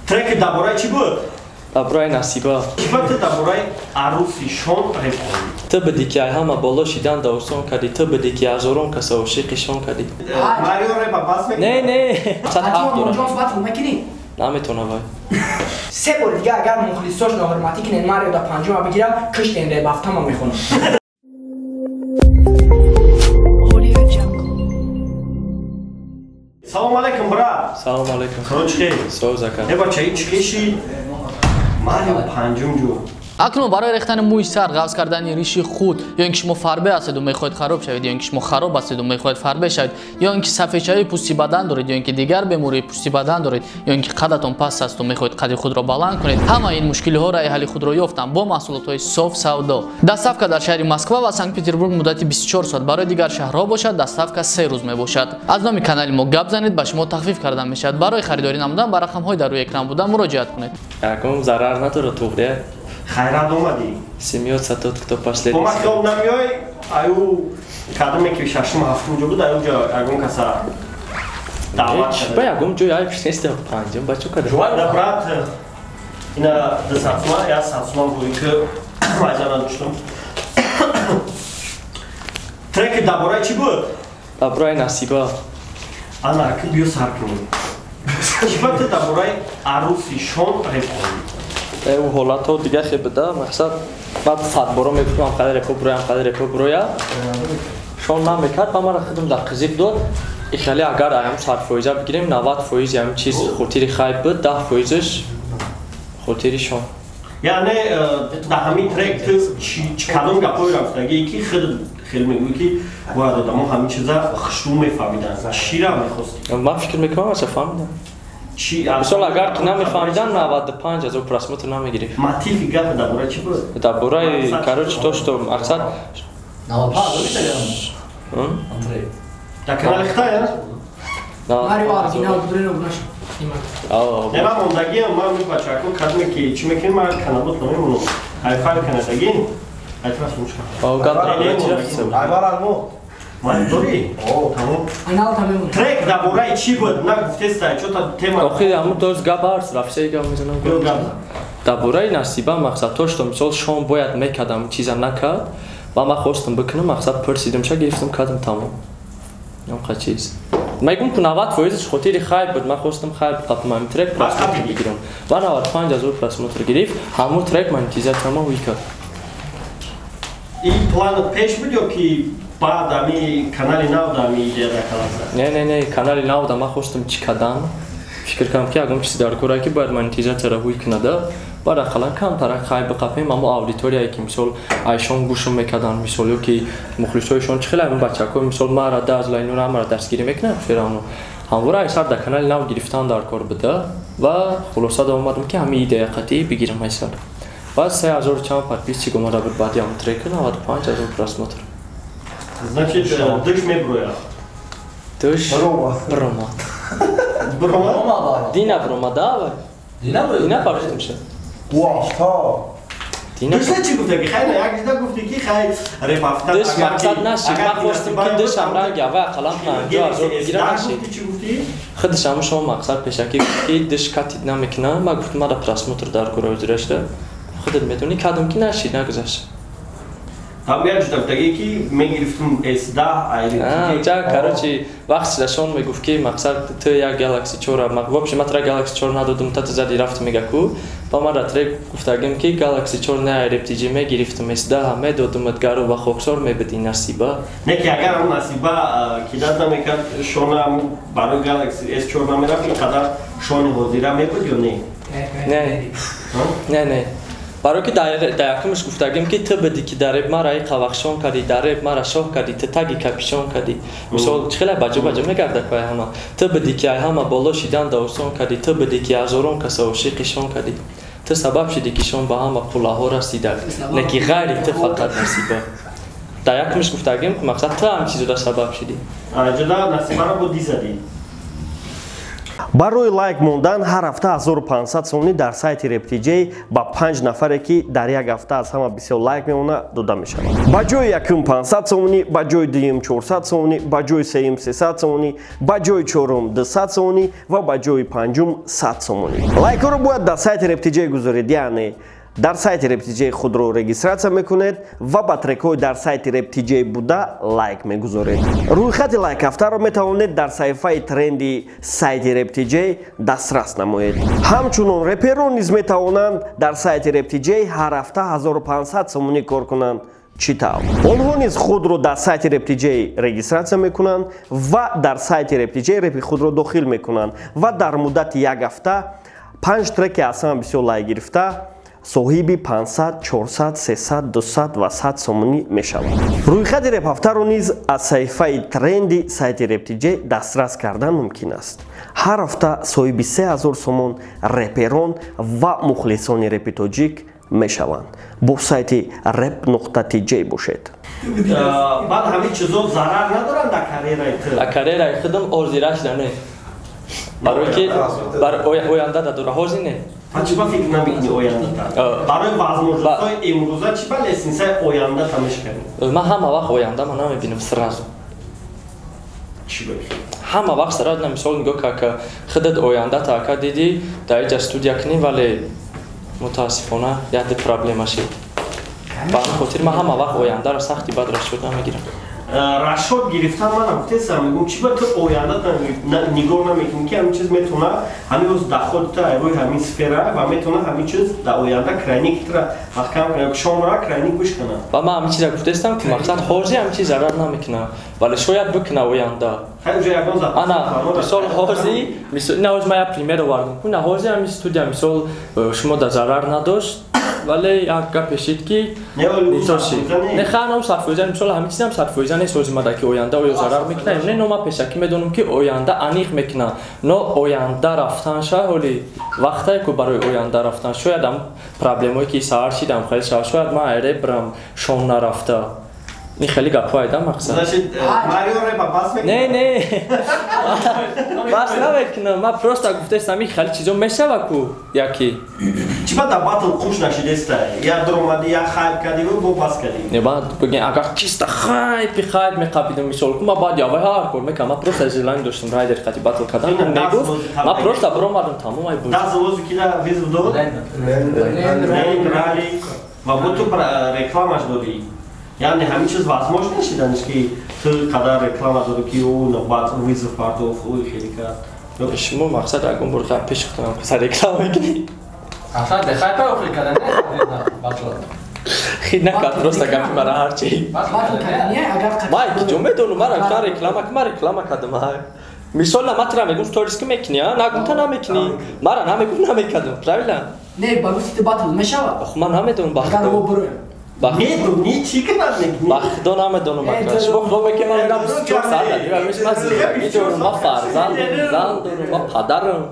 Треки дар бораи чӣ буд? Дар бораи Насиба. Чӣ ба ту дар бораи аруси Шон реп хондӣ? Ту будӣ ки ай ҳама боло шидан да осон кардӣ, ту будӣ ки ҳазорон каса ошиқи шон кардӣ. Марио репа пас мекунад? Не, не. Сад ҳафт дорад. Ҷон суҳбат мекунӣ? Наметавонам вай. Се бор дига агар мухлисош ноҳурматӣ кунед, Марио да панҷума бигирам, киштен реп ҳафтама мехонам. Салом алейкум, брат. Салом алейкум. Короче, соз ака. Э бача, ин чӣ кеши? Марио панҷум ҷо. Акнун барои рехтани мӯи сар, ғафз кардани риши худ, ё ин ки шумо фарбе ҳастеду мехоҳед хароб шавед, ё ин ки шумо хароб ҳастеду мехоҳед фарбе шавед, ё ин ки сафедшавии пӯсти бадан доред, ё ин ки дигар бемории пӯсти бадан доред, ё ин ки қадатон паст асту мехоҳед қади худро баланд кунед, ҳамаи ин мушкилиҳо раи ҳалли худро ёфтанд бо маҳсулотҳои Соф Савдо. Доставка дар шаҳри Москва ва Санкт-Петербург муддати 24 соат, барои дигар шаҳрҳо бошад доставка 3 рӯз мебошад. Аз номи канали мо гап занед, ба шумо тахфиф карда мешавад. Барои харидорӣ намудан ба рақамҳои дар рӯи экран буда муроҷиат кунед. Ягон зарар надорад, туғрия. Хайрат омадӣ. Смеётся тот, кто последний. Бо ман хиёл намеёй, аю кадоме ки шашум ҳафтум ҷо буд, аю ҷо ягон каса даъват карда. Ба ягон ҷой ай пешнест панҷум, ба чӣ кардам? Да брат, ина 200 сомон, я 100 сомон буд ки майза надоштам. Треки дар бораи чӣ буд? Дар бораи Насиба. Ана, ки биё сар кунем. Чӣ ба ту дар бораи аруси Шон реп хондӣ? Ӯ ҳолатҳо дига хе буда, мақсад баъд садборо мегуфтам, ҳамқадар репо буроя, ҳамқадар репо буроя. Шон намекард, ба мара худам дар қизиқ дод. И хеле агар аям 100% бигирем, 90% ҳамин чиз хотири хайб буд, 10%-ш хотири Шон. Яъне дар ҳамин трек ту чӣ кадом гапҳоеро гуфтагӣ ки худ хел мегӯӣ ки бояд одамо ҳамин чиза хушрӯ мефаҳмиданд? Чиро мехостӣ? Ман фикр мекунам, аша фаҳмидам. Мисол агар ки намефаҳмидан, 95 ҳазор просмотр намегирифт. Мотиви гап дар бораи чӣ буд? Дар бораи, короче, то что мақсад 95 дар канали Хитай, Марио оригинал буд, наш. Не, ман мондагиам, ман бачако кадме ки чӣ мекунем, ман каналот намемонам. Айфайл канадагӣ, айтра сумчка. Айвар мо. Ман дорӣ? О, тамом. Анал тамом. Трек дар бораи чӣ буд? На гуфтеста, чё-то тема. Охир ҳамун доз гап ҳаст, рафсаи гап мезанам. Дар бораи Насиба мақсад то что мисол Шон бояд мекардам, чиза накард, ва ман хостам бикунам, мақсад пурсидам, ша гирифтам, кардам, тамом. Ҳамқа чиз. Мегум ку 90%-ш хотири хайб буд, ман хостам хайб қапам ҳамин трек просмотр бигирам. Ва 95 ҳазор просмотр гирифт, ҳамун трек монетизатсияма ҳуй кард. Ин планат пеш буд ё ки баъд ами канали нав да ами идея дар канал? Не, не, не, канали нав да ман хостам чӣ кардам. Фикр кардам ки ягон чиз дар кора ки бояд монетизатсияро ҳуй кунада, баъд ақаллан камтарак хайб биқапем, аммо аудиторияе ки мисол айшон гӯшум мекарданд, мисол ё ки мухлисҳояшон чӣ хеле ҳамин бачаҳо мисол мара дазла инора ҳамаро дастгирӣ мекунанд ферану. Ҳамвора айсар дар канали нав гирифтан дар кор буда ва хулоса да омадам ки ҳамин идея қатъӣ бигирам айсар. Баъд 3000 чанд подписчик омада буд баъди ҳамин трека, 95 ҳазор просмотр. Значит, дыш меброя. Дыш бромад. Бромад? Дина бромада, вай? Дина паршидимша. Уафта. Дыш чӣ гуфтаги? Хай на як ҷида гуфти ки хай реп ҳафта. Дыш мақсад нашид. Ман хостам ки дыш ҳамранги аввал ақаллан 50 ҳазор бигира нашид. Чӣ гуфтӣ? Худаш ҳамун шумо мақсад пешакӣ гуфт ки дыш катид намекунам. Ман гуфтам мара просмотр дар кора ҳозирашда. Худат медонӣ кадом ки нашид, нагузашт. Там як ҷида гуфтаги ки мегирифтум S10 айри. Ҷа, короче, вақт шон мегуфт ки мақсад ту як Galaxy 4, в общем, ман тра Galaxy 4 надодум, та ту зади рафт мега ку. Ба ман трек гуфтагим ки Galaxy 4 не айри TG мегирифтум S10 медодумат гару ба хоксор мебуди Насиба. Не ки агар он Насиба кидат намекард, шона барои Galaxy S4 намерафт, ин қадар шони ҳозира мебуд ё не? Не. Не, не. Барои ки дар якумш гуфтагим ки ту будӣ ки дар реп мара иқа вақшон кардӣ, дар реп мара шоҳ кардӣ, ту таги капишон кардӣ. Мисол чӣ хеле баҷо баҷо мегарда ку ай ҳама. Ту будӣ ки ай ҳама боло шидан да осон кардӣ, ту будӣ ки ҳазорон каса ошиқи шон кардӣ. Ту сабаб шудӣ ки шон ба ҳама қуллаҳо расида, не ки ғайри ту фақат Насиба. Дар якумш гуфтагим ки мақсад ту ҳам чизода сабаб шудӣ. Ҷуда Насибаро бо ди задӣ. Барои лайк мондан ҳар ҳафта 1500 сомонӣ дар сайти RapTJ ба 5 нафаре ки дар як ҳафта аз ҳама бисёр лайк мемонад дода мешавад. Ба ҷои якум 500 сомонӣ, ба ҷои дуюм 400 сомонӣ, ба ҷои сеюм 300 сомонӣ, ба ҷои чорум 200 сомонӣ ва ба ҷои панҷум 100 сомонӣ. Лайкҳоро бояд дар сайти RapTJ гузоред, яъне дар сайти RapTJ худро регистрация мекунед ва ба трекҳои дар сайти RapTJ буда лайк мегузоред. Рӯйхати лайкҳафтаро метавонед дар саҳифаи тренди сайти RapTJ дастрас намоед. Ҳамчунон реперон низ метавонанд дар сайти RapTJ ҳар ҳафта 1500 сомонӣ кор кунанд. Чӣ тавр? Онҳо низ худро дар сайти RapTJ регистрация мекунанд ва дар сайти RapTJ репи худро дохил мекунанд ва дар муддати як ҳафта 5 треки аз ҳама бисёр лайк гирифта соҳиби 500, 400, 300, 200 ва 100 сомонӣ мешавад. Рӯйхати репҳафтаро низ аз саҳифаи тренди сайти RapTJ дастрас кардан мумкин аст. Ҳар ҳафта соҳиби 3000 сомон реперон ва мухлисони репи тоҷик мешаванд. Бо сайти rap.tj бошед. Баъд ҳамин чизо зарар надоранд дар карьераи ту? Дар карьераи худам озирашда не. Барои ки бар оянда дадора ҳозир не. Па чӣ ба фикр намекунӣ ояндата? Барои возможностҳои имрӯза чӣ ба лестницаи ояндата мешканӣ? Ман ҳама вақт ояндама намебинам сразу. Чӣ ба? Ҳама вақт сразу на мисол нигоҳ ка худат ояндата ака дидӣ дар иҷа студия кунӣ, вале мутаассифона як проблема шид. Ба ҳамин хотир ман ҳама вақт ояндаро сахти бад расчёт намегирам. Расчёт гирифтан манам гуфтесам, мегӯм чӣ ба ту ояндата нигоҳ намекунӣ ки ҳамин чиз метавона ҳамин рӯз доходта рӯи ҳамин сфера ва метавона ҳамин чиз дар оянда крайникитра маҳкам кунад, шомра крайник бишканад. Ва ман ҳамин чиза гуфтестам ки мақсад ҳозир ҳамин чиз зарар намекунад, вале шояд бикунад оянда. Ана мисол ҳозир, мисол ина ҳозир ман як пример овардам. Ина ҳозир ҳамин студия мисол шумо дар зарар надошт, вале як гап шид ки не ханам садфоиза, мисол ҳамин чизам садфоиза нест ҳозир мада ки оянда оё зарар мекунад не, но ман пешакӣ медонам ки оянда аниқ мекунад, но оянда рафтанша ҳоли вақтае ку барои оянда рафтан шояд ам проблемое ки саҳар шидам хеле шавад, шояд ман айре бирам шом нарафта. Ин хеле гапҳо айда мақсад. Не, не, бас намекунам, ман просто гуфтаистам ин хеле чизо мешава ку яки. Чӣ ба дар батл хуш нашидеста? Як дуромадӣ, як хайп кардӣ ва бо бас кардӣ. Не, баъд бигем агар чиста хайпи хайп меқапидам мисол ку ман баъд явай ҳар кор мекардам, ман просто желание доштам райдер қати батл кардан, мегуфт ман просто биромадам тамом ай буд. Даст овози кида визв дод? Ленд, ва бо ту рекламаш додӣ. Яъне ҳамин чиз возможно нашиданиш ки ту қадар реклама додӣ ки ӯ баъд визв пардохт, ӯ хеле кард. Шумо мақсад ягон бор пеш худам сар реклама мекунӣ? Аслан дехай па охир карда не батл. Хид накард, просто гапи мара ҳарчи. Батл кардани агар ман киҷо медонам, ман рафтан реклама ки ман реклама кардам. Мисол на ман тура мегум сторис ки мекунӣ, а нагум та намекунӣ. Мара намегум намекардам, правильно? Не, ба гуфти ту батл мешавад? Ох, ман намедонам ба Агар мо бироем. Медонӣ чӣ кунад мекунӣ? Ба худо намедонам ака. Шумо худо мекунед ман мегӯям 24 соат надига ман зиндагӣ дорам, ман фарзанд дорам, зан дорам, ман падарам.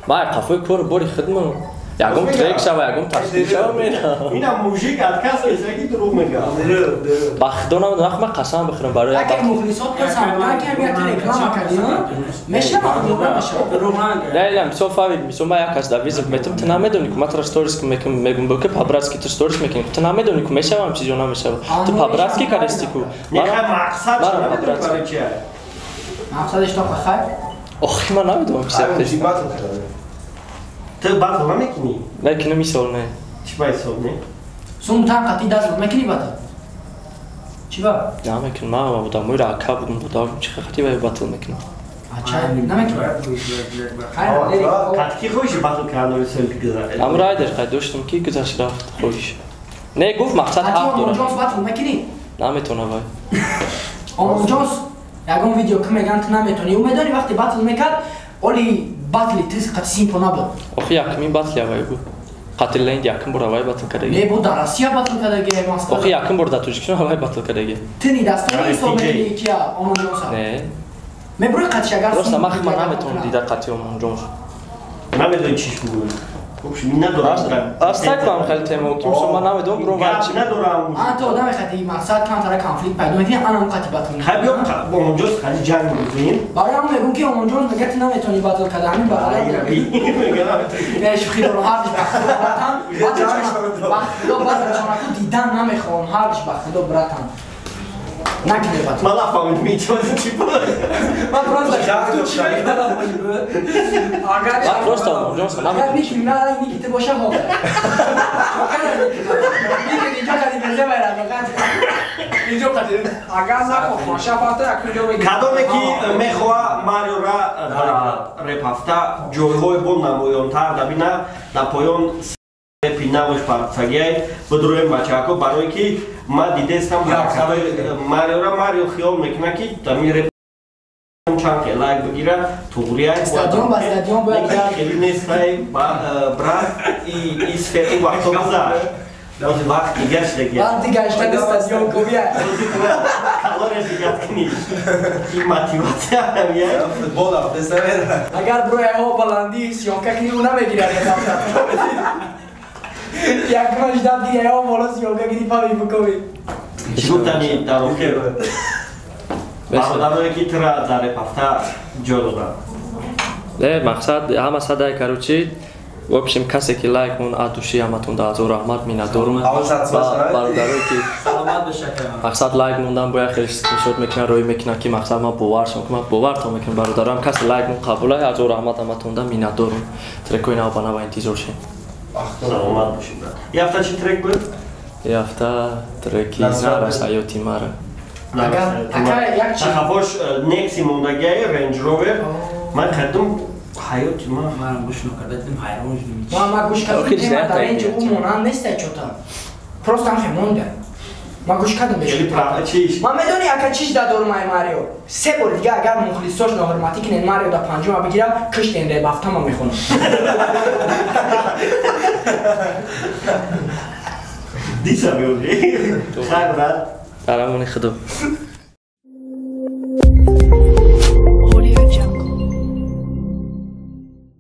Ман қафои кор бори худмам. Ягон трек шава, ягон ташкил шава мерам. Ина мужик отказ кесаги дурӯғ мегӯяд. Ба худо намедонам, ман қасам бихӯрам барои як Агар мухлисот пурсанд, ки ҳамин ту реклама кардӣ, мешавад ё намешавад? Не, не, мисол фаҳмид, мисол ман як кас дар визит метам, ту намедонӣ ку ман тура сторис мекунам, мегӯм ки по-братски ту сторис мекунӣ, ту намедонӣ ку мешавам чиз ё намешавам. Ту по-братски кардисти ку. Не, мақсад чӣ намедонӣ барои чия? Мақсадаш то хайр? Охи ман намедонам чӣ. Ту батл намекунӣ? Мекунам мисол не. Чӣ ба ҳисоб не? Сум тан қатъи даст мекунӣ батл? Чӣ ба? Намекунам, ман одамои рака будам, додам чӣ қатъи ба батл мекунам. Чай намекунӣ? Қатъи ки хоҳиши батл кардан сол ки гузашт? Ам райдер қай доштам ки гузашт рафт хоҳиш. Не, гуфт мақсад ҳақ дорад. Омонҷонс батл мекунӣ? Наметавонам вай. Омонҷонс ягон видео ки мегӯянд ту наметавонӣ. Ӯ медонӣ вақте батл мекард, оли батли тиз қатъи симпо набуд. Охи якумин батли авай буд. Қатъи ленд якум бор авай батл кардаги. Не, бу дар Россия батл кардаги, Москва. Охи якум бор дар Тоҷикистон авай батл кардаги. Ту ни дастони ҳисоб мекунӣ ки Омонҷонса? Не. Мебурӣ қатъи агар Просто ман наметавонам дида қатъи Омонҷонс. Намедонӣ чиш буд. Надорам. Астак вам хеле тема, ки мисол ман намедонам бро гап надорам. Ана то одаме хати мақсад камтара конфликт пайдо мекунӣ, ана он қати батл. Хай биё Омонҷон хати ҷанг мекунем. Барои ҳам мегӯм ки Омонҷон мега ту наметавонӣ батл карда, ҳамин бародар. Не, шӯхӣ дорам, ҳардиш ба худо братан. Ба худо батлшонаку дидан намехоҳам, ҳардиш ба худо братан. Накунед батл. Ман нафаҳмидам ҳеҷ чӣ буд. Ман просто ту чӣ мекардам? Агар ман просто Омонҷон агар микри на ники ту боша ҳо. Микри инҷо қади мезе байрад инҷо қади агар нахоҳ шафата якунҷо мегирад. Кадоме ки мехоҳа Мариора дар реп ҳафта ҷойҳои бо намоёнтар дабина дар поён репи навш партагиай бидуроем бачаҳако, барое ки ман дидестам ҳаракатҳои Мариора. Марио хиёл мекунад ки ами реп чанд ке лайк бигира туғрияй стадион ба стадион бояд хеле нестай брат и сфер и вақто гузашт. Ози вақт дигар шудагия. Вақт дигар шуда стадион ковия. Калория дигар кунӣ. Ин мотиватсия ҳамия. Футбол афтеса мера. Агар брои ҳаво баландӣ съёмка кунӣ, ӯ намегирад. Якмаш дад гири ҳаво боло съёмка кунӣ пави букови. Чӣ гуфтани дар охир? Бародарое ки тура дар реп ҳафта ҷо доданд. Не, мақсад ҳама садай короче. В общем, касе ки лайк мон от души ҳаматон да азор раҳмат миннатдорум. Бародарое ки мақсад лайк мондан бояд хеле скриншот мекунад, рӯй мекунад ки мақсад ман боваршон кунам, бовартон мекунам бародарам. Касе лайк мон қабулай, азор раҳмат ҳаматон да миннатдорум. Трекҳои нав ба нава интизор шед. Саломат бошед. Ин ҳафта чӣ трек буд? Ин ҳафта треки Нарас ҳаёти мара. Тахафош Некси мондагиай Range Rover. Ман кардам ҳаёти ман. Манам гӯш накарда дидам, ҳайрон шудам. Ман гӯш кардам, тема дар инҷо ӯ монанд неста чота. Просто ҳам монда. Ман гӯш кардам беш. Ман медонӣ ака чиш дадорум ай Марио. Се бор дига агар мухлисош ноҳурматӣ кунед Марио да панҷума бигирам, киштен реп ҳафтама мехонам. Диса меоди. Хайр брат. Дар амони худо.